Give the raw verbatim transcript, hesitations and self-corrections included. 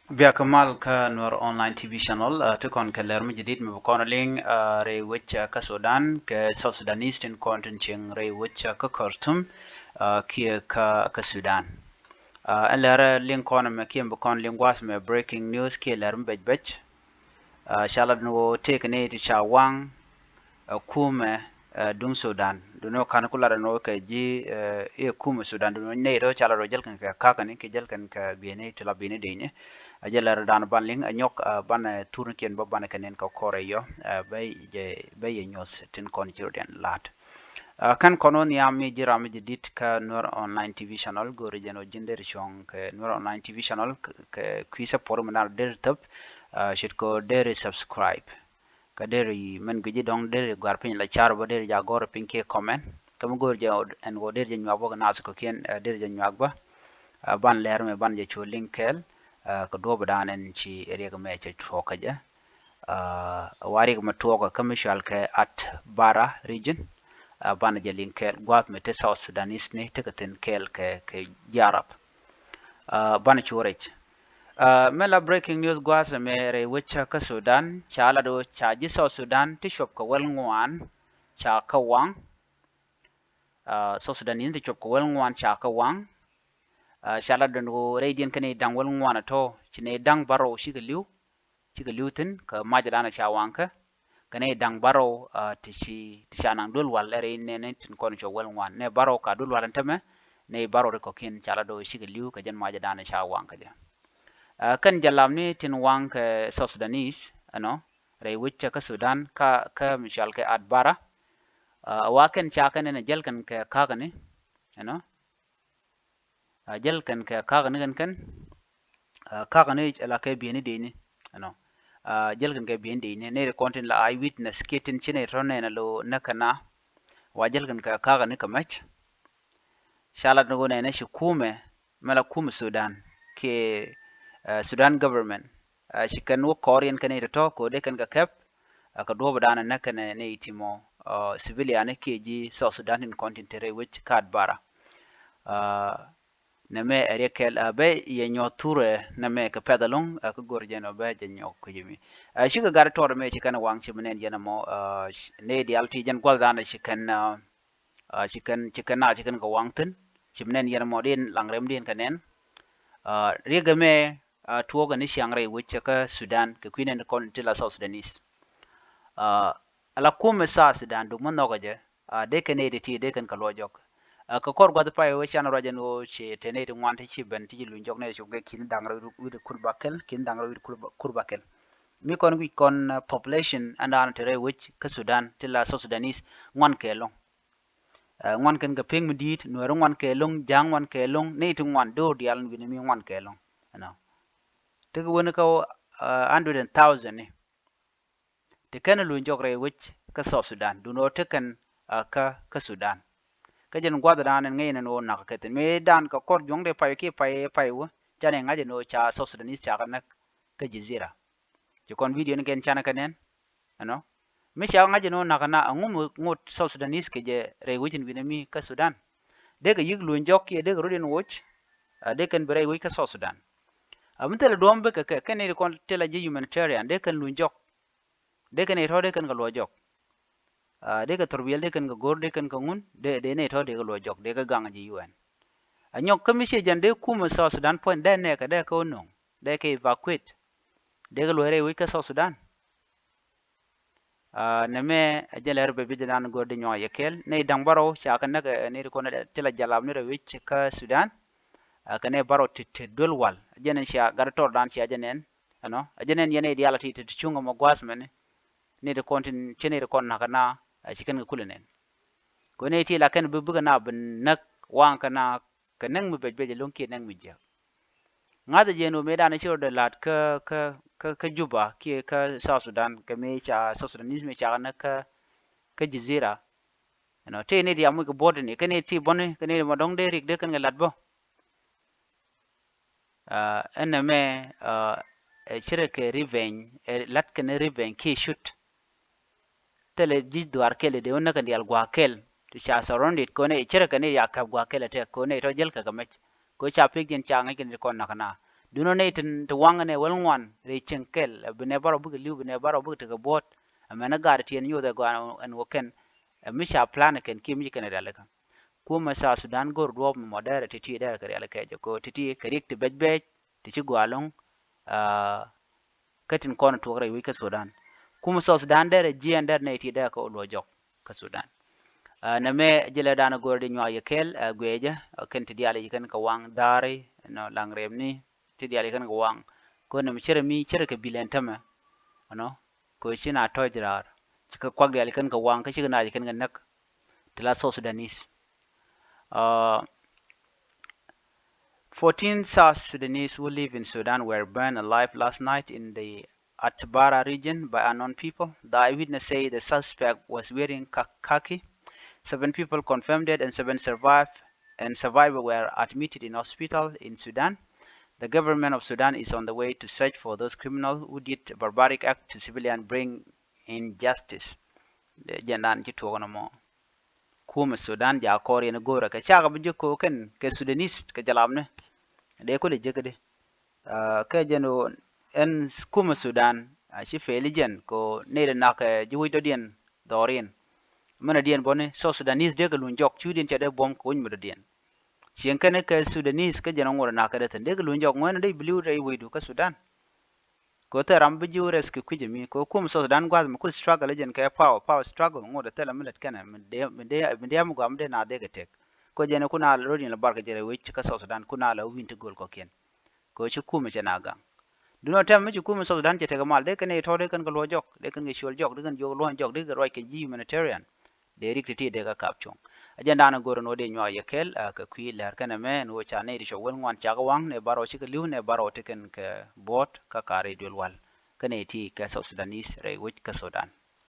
Bia kä mal kä Nuer Online T V Channel, ah, ti kɔn kɛ lɛr mi jadid mi bi kɔn liŋ, ah, rɛy wec, ah, kä Sudan, kɛ South Sudanese tin kɔn tin cieŋ rɛy wec, ah, kä Khartoum, ah, kiɛ kä, kä Sudan. Ah, ɛn lɛr liŋ kɔn mɛ kiɛ bi kɔn liŋ gua̱th mɛ breaking news kiɛ lɛr mi bɛc bɛc. Ah, ca lat ni ɣöö tëëkɛ nɛy ti ca waŋ, ah, kumɛ, ah, duŋ Sudan. Duŋ ni ɣöö ka̱n ku lat ni ɣöö kɛ ji̱, ah, i̱ kumɛ Sudan. Duŋ ni ɣöö nɛy tɔ̱ ca lat ɣöö jäl kɛn kɛ ka̱käni kɛ jäl kɛn kɛ bieyni ti la bieyni dëcni. Ah, jɛ lɛr dan ban liŋ, ah, nyɔk, ah, banɛ, ah, thurnikiɛn bä banɛ kɛ nɛn kɛ kɔrɛ yɔ, ah, bä yɛ, bä yɛ nyuɔth tin kɔn ci rɔ diɛn la̱t. Ah, kɛn kɔn wä nhiam mi ji̱ ram mi jadid kä Nuer Online T V Channel, go̱o̱ri jɛn ɣöö ji̱n deri cuɔ̱ŋ kɛ Nuer Online T V Channel kɛ, kɛ kui̱ support mi nar deri thäp, ah, ce̱tkɛ ɣöö deri subscribe. Kä deri mɛn guici dɔ̱ŋ deri gɔ̱a̱r piny la car bä deri ja gɔ̱r piny kiɛ comment. Kä mi go̱o̱ri jɛ ɛn ɣöö deri jɛ nyuak bä kɛ naath kɔ̱kiɛn, ah, deri jɛ nyuak bä. Ah, ban lɛr mɛ ban jɛ cu liŋ kɛɛl, ah, kɛ duɔ̱ɔ̱p dan ɛn ci riɛk mɛ cɛ tuɔɔk kä jɛ. Ah, wa riɛk mɛ tuɔɔk kä mi cual kɛ Atbara region. Ah, banɛ jɛ liŋ kɛɛl gua̱a̱th mɛ te South Sudanese ni tekɛ thi̱n kɛɛl kɛ, kɛ ji̱ Arab. Ah, banɛ cu rɛc. Ah, mɛ la breaking news gua̱a̱th mɛ rɛy wec kä Sudan, ca lat ɣöö ca ji̱ South Sudan ti cuɔp kɛ wäl ŋuan ca kä waŋ. Ah, South Sudanese ti cuɔp kɛ wäl ŋuan ca kä waŋ. Ah, ca lat ɣöö rɛydiɛn kɛn i̱ da̱ŋ wäl ŋuan a tɔ̱ ci nɛy da̱ŋ bärɔw cikɛ li̱w. Cikɛ li̱w thi̱n kɛ mac dan ca waŋ kä. Kɛ nɛy da̱ŋ bärɔw, ah, ti ci, ti ca naŋ duel wal ɛr in nɛn tin kɔn cuɔp wäl ŋuan. Nɛy bärɔw ka duel wal in tämɛ, nɛy bärɔw ri kɔ̱kiɛn ca lat ɣöö cikɛ li̱w kɛ jɛn mac dan ca waŋ kä jɛ. Ah, kɛn jɛ lam ni tin waŋ kɛ South Sudanese, ɛnɔ, rɛy wec kä Sudan, kä, kä mi cual kɛ Atbara. Ah, wa kɛn ca kɛn ɛn jäl kɛn kɛ ka̱käni, ɛnɔ. Ah, jäl kɛn kɛ ka̱käni kɛn kɛn. Ah, ka̱käni la kɛ bieyni dëcni, ɛnɔ. Ah, jäl kɛn kɛ bieyni dëcni. Nɛy ti kɔn tin la eye witness kiɛ tin ci nɛy tɔ̱ nɛn a lo näk kɛ na. Wa jäl kɛn kɛ ka̱käni kɛ mɛc. Ca lat ni ɣöö nɛnɛ ci kumɛ, mɛ la kumɛ Sudan kiɛ, ah, Sudan government. Ah, ci kɛn wä kɔɔr yɛn kɛn i̱ tɔ̱tɔ̱ kɛ ɣöö dee kɛn kɛ kɛp, ah, kɛ duɔ̱ɔ̱p dan näk kɛn nɛy ti mɔ, ah, civilian kiɛ ji̱ South Sudan tin kɔn tin te rɛy wec kä Atbara. Ah, nɛmɛ ɛ riɛk kɛl, ah, bä yɛ nyuɔ̱th thurɛ nɛmɛ kɛ pɛ̈th ɛlɔ̱ŋ, ah, kä go̱r jɛn ɔ bä jɛ nyɔk kui̱c mi. Ah, cikɛ gat tɔɔt mɛ ci kɛn waŋ ci mi nɛn yɛn ɛmɔ, ah, nɛy diaal ti jɛn gua̱th dan ci kɛn, ah, ah, ci kɛn, ci kɛn na ci kɛn kɛ waŋ thi̱n. Ci mi nɛn yɛn ɛmɔ diɛn laŋ rɛmdiɛn kɛ nɛn. Ah, riɛk ɛmɛ, ah, tuɔɔkɛ ni ciaŋ rɛy wec kä Sudan kɛ kui̱ nɛn kɔn ti la South Sudanese. Ah, ala kumɛ South Sudan duk mi nhɔkɛ jɛ, ah, dee kɛn nɛy ti ti dee kɛn kɛ luɔc jɔk. Ah, kɛ kɔr gua̱th pay wee can ruac ɛn ɣöö ci te nɛy ti ŋuan ti ci ben ti ci luny jɔk nɛy ti cop kɛ ki̱n da̱ŋ rɛw wi̱cdɛ kur ba kɛl, ki̱n da̱ŋ rɛw wi̱cdɛ kur ba, kur ba kɛl. Mi kɔn wi̱c kɔn, ah, population ɛn da̱a̱n te rɛy wec kä Sudan ti la South Sudanese ŋuan kɛ ɛlɔ̱ŋ. Ah, ŋuan kɛn kɛ pek mi di̱i̱t, Nuɛɛri ŋuan kɛ ɛlɔ̱ŋ, Ja̱a̱ŋ ŋuan kɛ ɛlɔ̱ŋ, nɛy ti ŋuan do̱r diaal wi̱n mi ŋuan kɛ ɛlɔ̱ŋ. Ɛnɔ. Tekɛ wen kä, ah, hundred and thousand ni. Ti kɛn luny jɔk rɛy wec kä South Sudan. Duundɛ ɣöö ti kɛn, ah, kä, kä Sudan. Kä jɛn gua̱th dan ɛn ŋäc ɛn ɣöö nak kɛ thi̱n. Mëë dan kɛ kɔr juɔ̱ŋ dee pay kiɛ pay, pay wä. Canɛ ŋa̱c ɛn ɣöö ca South Sudanese ca kɛ näk kä Jazira. Ci kɔn video ni kɛn canɛ kɛ nɛn. Ɛnɔ. Mi ca ŋa̱c ɛn ɣöö nak kɛ na aŋu mi ŋot South Sudanese kɛ jɛ rɛy wec in wi̱nɛ mi kä Sudan. Dee kɛ yi̱k luny jɔk kiɛ dee kɛ rot in woc. Ah, dee kɛn bi rɛy wec kä South Sudan. Ah, mi thilɛ duɔ̱ɔ̱m bikɛ kɛ, kɛn nɛy ti kɔn thilɛ ji̱ humanitarian, dee kɛn luny jɔk. Dee kɛn nɛy tɔ̱ dee kɛn kɛ luɔc jɔk. Ah, dee kɛ thurbiɛl, dee kɛn kɛ go̱r, dee kɛn kɛ ŋun, dee, dee nɛy tɔ̱ dee kɛ luɔc jɔk, dee kɛ gaŋ ji̱ U N. A nyɔk kä mi ciɛ jɛn dee kumɛ South Sudan puɔ̱ny, dee nɛɛkɛ, dee kɛ wä no̱o̱ŋ, dee kɛ evacuate. Dee kɛ luɔc rɛy wec kä South Sudan. Ah, nɛmɛ a jɛn lɛr bɛ bi jɛ nan go̱r di nyuak yɛ kɛɛl. Nɛy da̱ŋ bärɔw ca kɛ näk, eh, nɛy ti kɔn ti la jalap ni rɛy wec kä Sudan. Ah, kɛ nɛy bärɔw ti, ti duel wal. A jɛn cia gat tɔr dan cia jɛ nɛn. Ɛnɔ. A jɛn ɛn yɛn nɛy diaal a ti, ti, ti cuŋ ɛmɔ gua̱a̱th mɛni. Nɛy ti kɔn tin, ci nɛy ti kɔn nakä na, a ci kɛn kɛ kulɛ nɛn. Kɛ nɛy ti la kɛn bi, bikɛ na bi näk waŋ kɛ na kɛ näk mi bɛc bɛc ɛlɔ̱ŋ kiɛ näk mi jiäk. Ŋa̱thɛ jɛ ɛn ɣöö mëë dan ci rɔ dee la̱t kä, kä, kä, kä Juba kiɛ kä South Sudan kɛ mëë ca South Sudanese mëë ca kɛ näk kä, kä Jazira. Ɛnɔ, tëë nɛy ti a muc kɛ buɔ̱tdɛ ni, kɛ nɛy ti bäni, kɛ nɛy ti ma dɔ̱ŋ dee rik dee kɛn kɛ la̱t bä. Ah, ɛn nɛmɛ, ah, ɛ cirɛ kɛ revenge, ɛ la̱t kɛn revenge kiɛ shoot. Thilɛ ji̱ dhuaar kɛl i̱ dee wä näk kɛn diaal gua̱a̱k kɛl. Ti ca surrounded kɔn i̱ cirɛ kɛn i̱ ya käp gua̱a̱k kɛl ɛ tɛk kɔn i̱ tɔ jäl kɛ kɛ mɛc. Kɛ ca pek jiɛn ca ŋäc kɛn ti kɔn nakä na. Duundɛ nɛy tin ti waŋ nɛ wäl ŋuan rɛy cieŋ kɛl, ɛ bi nɛ bärɔw bikɛ li̱w, bi nɛ bärɔw bikɛ tekɛ buɔ̱ɔ̱t. Ɛmɛn ɛ gaat tiɛn nyothɛ gɔaa ɛn wä kɛn, ɛ mi ca plan kɛn kiɛ mi ci kɛn riali kä. Kumɛ South Sudan go̱r duɔ̱ɔ̱p mi mɔ dɛrɛ ti̱ti̱ dɛrɛ kɛ riali kɛ jɛ ko ti̱ti̱ kɛ riɛk ti bɛc bɛc ti ci gɔaa lo̱ŋ. Kä tin kɔn tuɔk rɛy wec kä Sudan. Kumɛ South Sudan dɛrɛ jiɛn dɛrɛ nɛy ti dɛrɛ kɛ wä luɔ jɔk kä Sudan. Nɛ mɛ jilɛ danɛ go̱r di nyuak yɛ kɛl guecä kɛn ti diaal yɛ kɛn kɛ waŋ dha̱a̱ri nɔ laŋ rɛmni ti diaal yɛ kɛn kɛ waŋ. Kɛ nɛ mɛ cɛrɛ mi cɛrɛ kɛ bilɛn tämɛ. Ɛnɔ kɛ ci na tɔc raar ci kɛ kuak diaal yɛ kɛn kɛ waŋ kä ci kɛ na yɛ kɛn kɛ näk. Ti la South Sudanese. Uh, fourteen South Sudanese who live in Sudan were burned alive last night in the Atbara region by unknown people. The eyewitness say the suspect was wearing khaki. Seven people confirmed dead and seven survived, and survivors were admitted in hospital in Sudan. The government of Sudan is on the way to search for those criminals who did a barbaric act to civilian, bring injustice. Jɛn dan ci tuɔk nɔmɔ. Kumɛ Sudan ja kɔr yɛn go̱o̱rä kɛ cakɛ bi jek ko kɛn kɛ Sudanese kɛ jalapni. Dee kulɛ jek di. Kɛ jɛn ɣöö ɛn kumɛ Sudan a ci fɛɛli jɛn ko nɛy di nak kɛ ji̱ wec dɔ̱diɛn dhɔriɛn. Mɛn dɔ̱diɛn bɔni South Sudanese dee kɛ luny jɔk cuudiɛn cɛ dee buɔ̱m kɛ wec mi dɔ̱diɛn. Cieŋ kɛn kɛ Sudanese kä jɛn ŋuɔt nak kɛ dee thin dee kɛ luny jɔk ŋuɛn dee biliw rɛy wecdu kä Sudan. Kɛ thil ram bi ji̱ wä rescue kui̱c ɛmi kɛ kumɛ South Sudan gua̱th mi ku struggle jɛn kɛ power, power struggle ŋot ɛ thilɛ mi lät kɛnɛ mi dee mi dee mi dee mi guam dee na dee kɛ tek. Kɛ jɛn ku na rot in la barkɛ jɛ rɛ wec kä South Sudan ku na la win ti go̱l kɔkiɛn. Kɛ ci kumɛ cɛ na gaŋ. Dunɔ tɛm mi ci kumɛ South Sudan cɛ tek mal dee kɛn i̱ tɔ̱ dee kɛn kɛ luɔ jɔk dee kɛn kɛ cuɔl jɔk dee kɛn jiök luɔ̱ny jɔk dee kɛ ruac kɛ ji̱ humanitarian. Dee rik ti̱ti̱ dee kɛ kap cuɔ̱ŋ. A jɛn danɛ go̱r ɛn ɣöö dee nyuak yɛ kɛl a kɛ kui̱ lɛr kɛnɛ mɛ ɛn ɣöö ca nɛy ti cɔ wel ŋuan cakɛ waŋ nɛ bärɔw cikɛ li̱w nɛ bärɔw ti kɛn kɛ buɔ̱ɔ̱t kä ka̱r i̱ duel wal. Kɛnɛ iti kɛ South Sudanese rɛy wec kä Sudan.